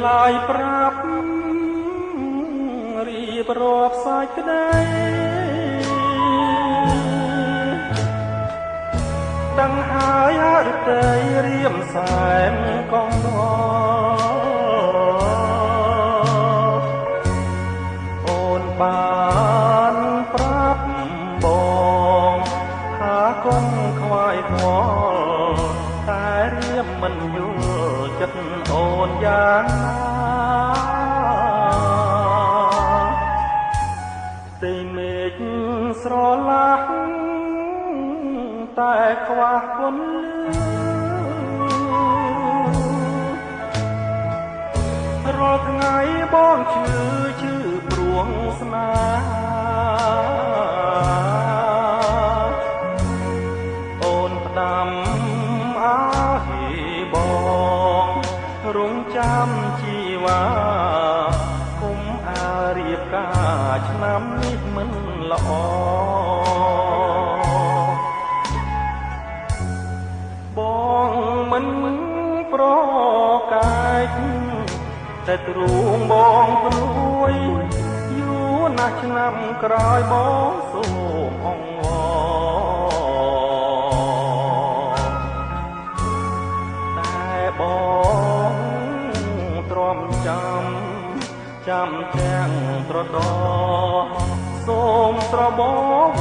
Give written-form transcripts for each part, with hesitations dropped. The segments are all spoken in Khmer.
ឡើយប្រាប់រៀបរាប់សាច់ក្តីដឹងហើយអរិតីរៀមសែនកងដល់អូនបានប្រាប់បងថាកុំខ្វាយខ្វល់តែរៀមមិនយល់ចិត្តអូនយ៉ាងណាផ្ទៃមេឃស្រឡះតែខ្វះពន្លឺរាល់ថ្ងៃបងឈឺឈឺព្រួងស្នេហាអូនផ្ដាំអើយបងរងចាំជីវ៉ាគុំអារៀបការឆ្នាំនេះមិនល្អបងមិនប្រកែកតែទ្រូងបងព្រួយយូរណាស់ឆ្នាំក្រោយបងសូមអង្វរតែបងទ្រាំចាំចាំទាំងត្រដរសូមស្របវ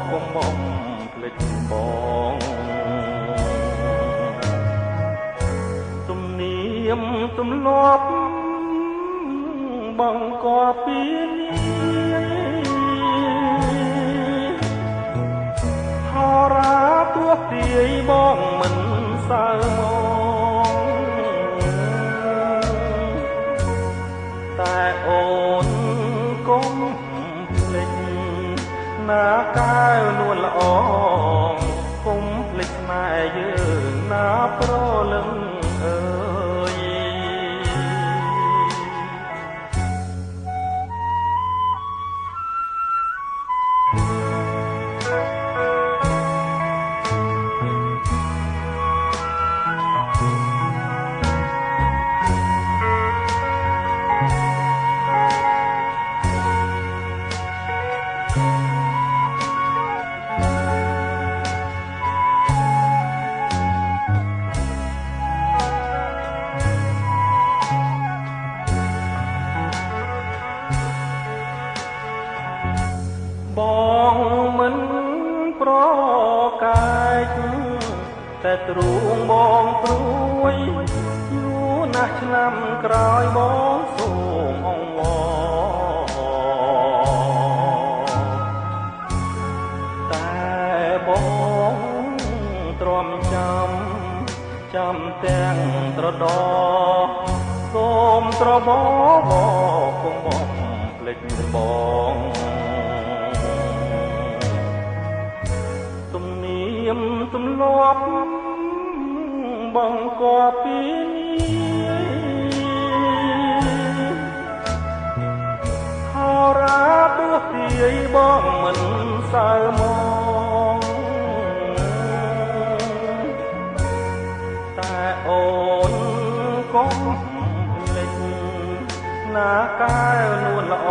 កុំបំភ្លេចបងទំនៀមទម្លាប់បង្កពីនេះហរាទោះទាយបងមិនសើមងតែអូនកុំភ្លេចណាកែវនួនល្អងកុំភ្លេចស្នេហ៍យើងណាប្រលឹងអើយបងមិនប្រកែកតែទ្រូងបងព្រួយយូរណាស់ឆ្នាំក្រោយបងសូមអង្វរតែបងទ្រាំចាំចាំទាំងត្រដរសូមត្របវកុំបំភ្លេចបងទំនៀមទម្លាប់បង្កពីនេះហរាទោះទាយបងមិនសើមងតែអូនកុំភ្លេចណាកែវនួនល្អ